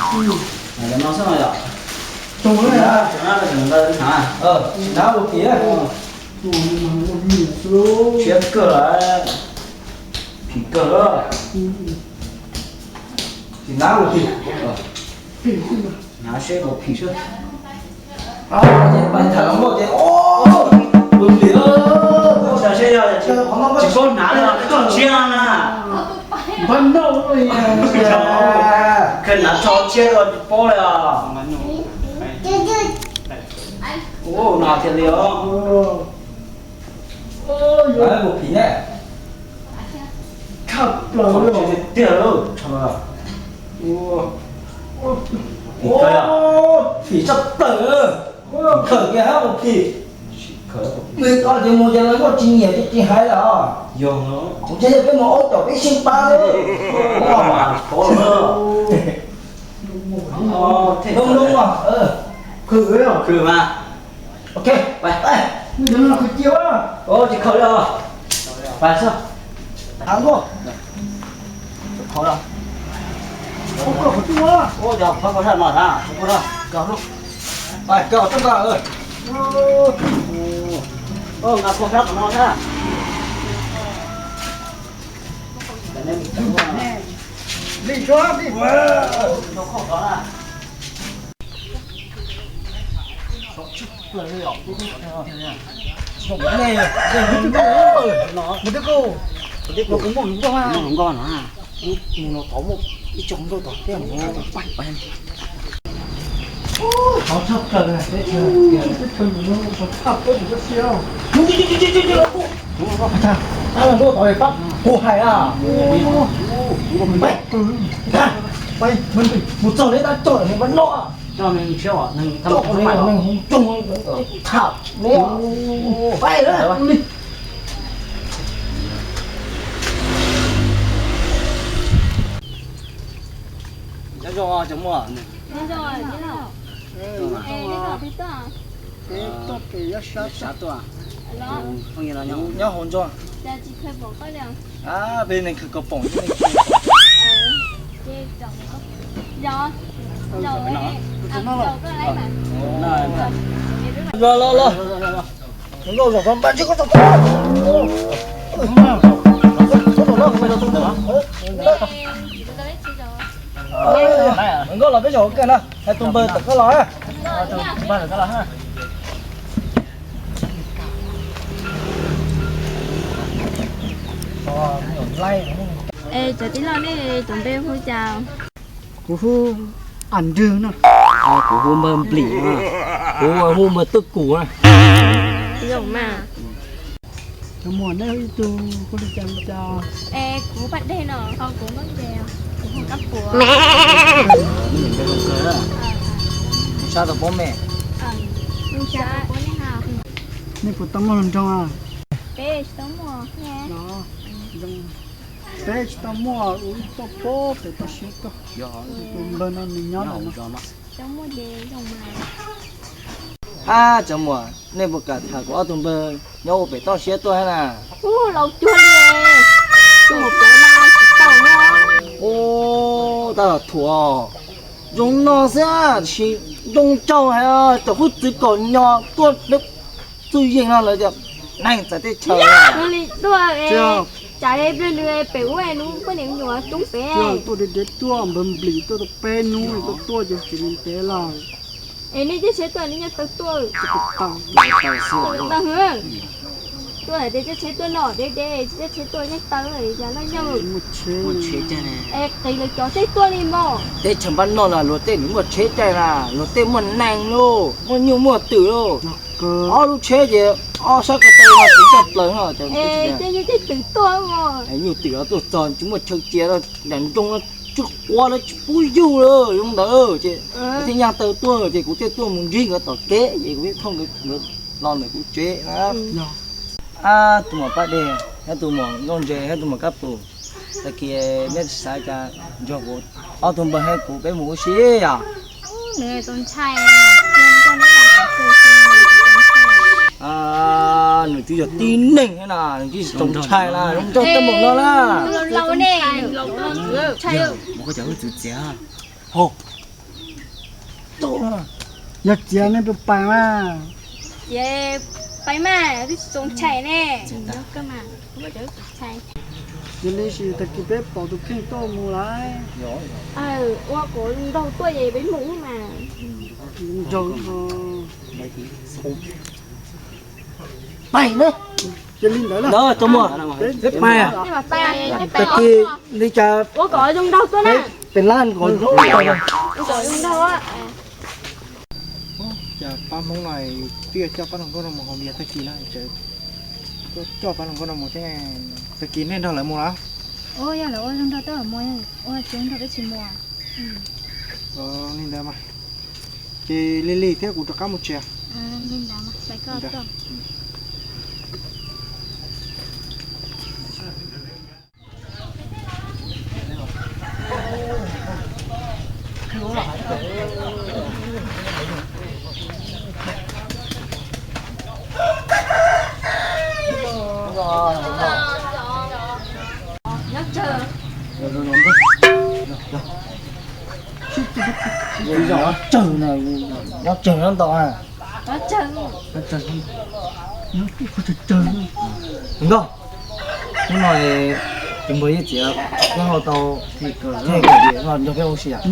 Cov no xwb no yom. Tsis nab, tsis nab, tsis nab ua phim. Siab kawg lawm. Phim kawg lawm. Tsis nab ua phim. Nab seb ua phim xwb. Ces pais tham los muaj ces, o, ua phim. Tsis paub hnav li os, koj tshiab na. Kawg hnav tsho tshiab koj tsis paub li os. Ua no thiaj li os. Ua phim ne. Tshaj plaws tiag tiag. Phim tshaj plaws. Khawm kiag hab ua phim. Nws tau tias mus ces lawv muaj tsis nyiam ces tsis hais lawm. Kuv thiaj yog peb mus aub caum peb xyeej pab lawm. Zoo zoo os. Khwv mas. Ok, pais. Tsis khawm li os. Pais xwb. Av nkuaj. Ua koj qhov rooj no na. Pais koj qhov rooj no. Nqa koj sab tom no na. Li Mus twb kuj, mus no tod muaj ib co nkauj tom tiaj no. Qhov tshaj plaws teb chaws, teb chaws no tshaj plaws tsis txhob siab. Tab los ntuj tod pab kuv hais a. Mus txog neb tab coj nws pab no. Coj qhov no neeg coob tham neb. Pais na. Nyob zoo cov muam. Phooj ywg no nyob hauv ntsuag. Peb neeg khwv kaus poom. Los los los. Nkauj zaum tod npaj ntsib koj txog tod. Nkauj los peb zaum ua ke na, hais tus npawg tawm koj los. Es cov tij laug nej cov npe hu cas? Kuv hu Am Nrwg no. Kuv hu npawg Nplim no. Kuv hu npawg Twj Kum na. Zoo mas. Cov muam nej hu ib tug hu li cas li cas? Es kuv Paj Dej no, ho kuv Nkauj Nce, kuv hu Kab Puas. Hu sab tau paub me. Hu sab tau paub nej ha. Nej puas tau muaj hluas nraug a? Peb tsis tau muaj. Peb tsis tau muaj, ua ib toj pob pem toj siab tuaj. Tus npawg no nws nyob ntawm no. Ab, tsoom muam, nej puas kam tham kuv ob tug npawg nyob ua pem toj siab tuaj thiab na? Ub, laus cuag li, tus mus plawv mas tsis tau no. Ub, tab tom thuam zoo no xwb, tab sis zoo nraug hais, cov hwj txwv kom nyo tuaj, txuj yeej no lawv tias neeg txawv teb chaws. Li tuaj, tsam li nws pem ub nws poj niam me nyuam coob pem. Tuaj deb deb tuaj, npawg Nplis tuaj tau peb hnub tuaj tuaj ces tsis li ntev lawm. Es nej caij tsheb tuaj, nej nyiaj taw tuaj? Tuaj hais tias caij tsheb tuaj no deb deb, caij tsheb tuaj nyiaj taw, cas laj nyoog. Es qiv lawv cov tej tuaj li mog. Teb chaws npab noj los luag tej nws muaj tsheb caij na, luag tej muaj neeg lauj, muaj nyuj muaj twm lauj. Ob lub tsheb ces ob sab ko taw no tsis txawj plaws no. Tej nyuj tej twm tuaj mog. Nyuj twm tuaj txog tsis muaj chaw cia, nram nroog tsw quav lawv tsis pub yug lawm zoo ntawd ces kuv thiaj nyaj taw tuaj ces kuv thiaj tuaj mus ntsib nkawd tom kev ces kuv thiaj thauj nkawd los ntawm kuv tsev na. Ab, tus muam Paj Dej thiab tus muam Nkauj Ntse thiab tus muam Kab Pus, tag kis neb xav cas nrog kuv ob tug npawg thiab kuv peb mus ua si yom? Nws twb yog tib neeg thiab na, nws twb tsis txaus ntshai na, zoo nraug tag npaum no na. Yog txiav nej puas pais mas? Txiav pais mas, twb tsis txaus ntshai ne. Yog li sis tag kis peb pom tus kheej tuaj mus lawm. Ua kom zoo nraug tuaj es peb mus mas. Zoo nraug. Pais na. Cia li ntawd na. Tsoom muam, peb pais. Tag kis li cas ua kom zoo nraug tuaj na. Peb pem laj kom zoo nraug. Cas pab Hmoob no twb coj pab hluas nkauj no mus haus dias tag kis no, tuaj coj pab hluas nkauj no mus thiab. Tag kis nej nrog lawv mus los? Ua yog lawv ua zoo nraug tuaj mus, ua tsis zoo nraug peb tsis mus. Li ntawd mas, ces Lig Lig thiab kuv rov qab mus tsev. Nyob tsawg na, nyob tsawg nyob ntau na. Nkauj, hnub no tus npawg Yeej Txiv koj ho tau nrog peb ua si os?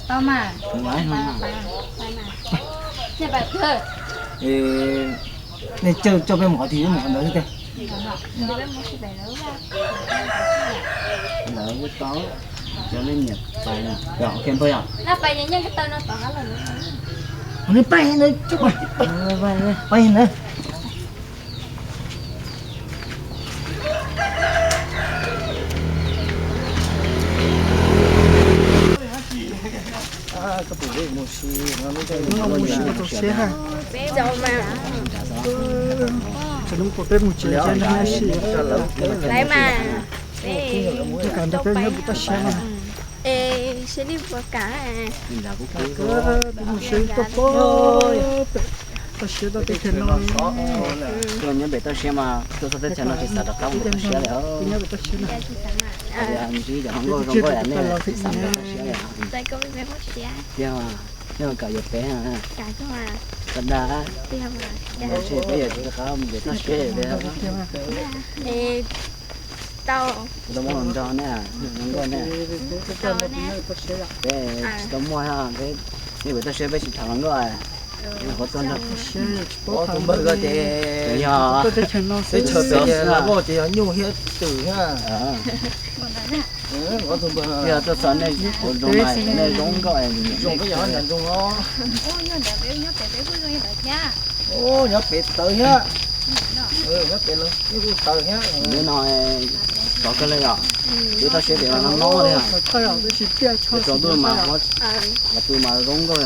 Tau mas. Nej coj peb mus qhov twg, peb mus qhov ntawd xwb tiag. Lawv tau cov leej niam pais na, ok npawg yom. Nej pais na. Tsis hnub kuv peb mus tsev, peb mus ua si. Laiv mas, kam nrog peb nyob pem toj siab mas. Es seb nej puas kam. Peb mus si toj pob, toj siab toj teb chaws no. Tuaj nyob pem toj siab mas tuaj txog teb chaws no tsis xav rov qab mus pem toj siab li. Ntsib cov hluas nkauj zoo nkauj nej tsis xav mus pem toj siab li. Tiag mas, nej kam yuav peb. Tiag, peb yuav rov qab mus pem toj siab li. Tau muaj hluas nraug ne, hluas nkauj ne. Peb tsis tau muaj, peb nyob pem toj siab peb tsis tham hluas nkauj. Qhov txog nrog tus npawg ko ces yog teb chaws pem ces los voj ces yog nyuj thiab twm thiab. Yog tuaj txog nej kuv zoo mas nej zoo nkauj, zoo peb yog nram nroog os. Nyob pem tawv thiab. Nyob pem los nej kuj tawv thiab. Nim no tov kawg li yom, peb toj siab pem mas no no li. Tsaus ntuj mas, los pw mas zoo nkauj.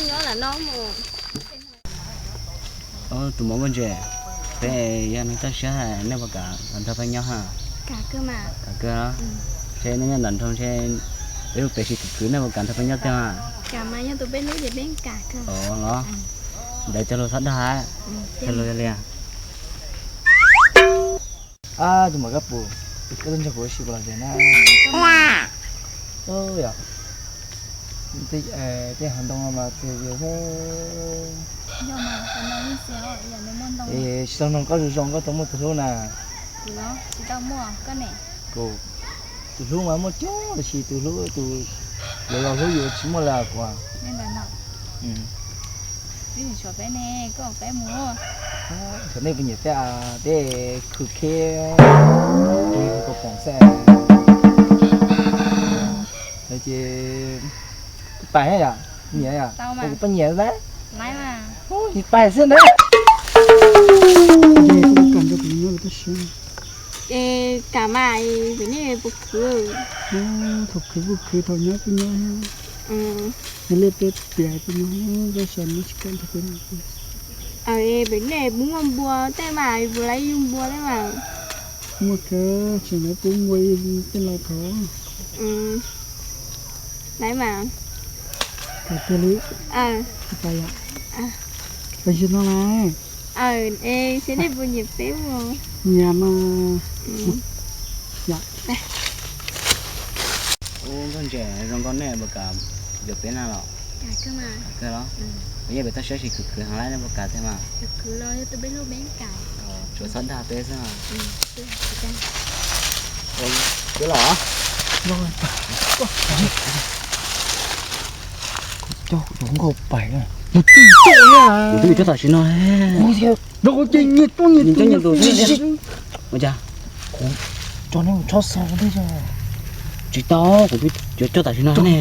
Nyob lam no mus. Tus muam Nkauj Ntse, peb yog neeg toj siab, nej puas kam los nrog peb nyob ha? Kam kawg. Ces nej nyob nram nroog, ces peb lub pem tsis khwv khwv, nej puas kam nrog peb nyob tiag? Los, ntawd cog lus txhob dag, cog lus li. Ab, tus muam Kab Pus, koj tuaj nrog kuv ua si puas los tiag na? Yog, tej hav ntoo mas txias zias thiab. Es tsis tau mloog koj zoo zoo, koj tau muaj tus hlub na? Kuv, tus hlub mas muaj coob, tab sis tus hlub, tus lawv los hlub yus tsis muaj li kuv. Thaum nej puas nyiam peb, peb khwv khib, khwv pom pom xwb. Ces pais yom, nyiam yom, kuv poj nyiam na. Pais xwb na. Kam mas, vim nej puas khwv? Thaum khwv kuj khwv, thaum nyob kuj nyob. Yog li peb tias kuj nyob, peb sawv nyob tsis kam nrog peb nyob. Vim nej puas muaj npua tej mas, puas laib yug npua tej mas? Muaj kawg, tseem laib pub npua tej los thov. Laib mas. Tiag li. Pais yom. Pais tsis no lawm. Es nej puas nyiam peb? Nyiam mas. Ub, Nkauj Ntse, zoo nkauj, nej puas kam yuav peb na los? Kam kawg los? Peb yog peb toj siab, tsis khwv khwv heev li, nej puas kam tiag mas? Tsuas txhob dag peb xwb. Peb los. Kuv coj kuv tus nkauj pais. Kuv twb yuav coj tam sim no. Ua cas? Kuv tso nej mus tshov xaus thiab. Tsis tau, kuv twb yuav coj tam sim no ne.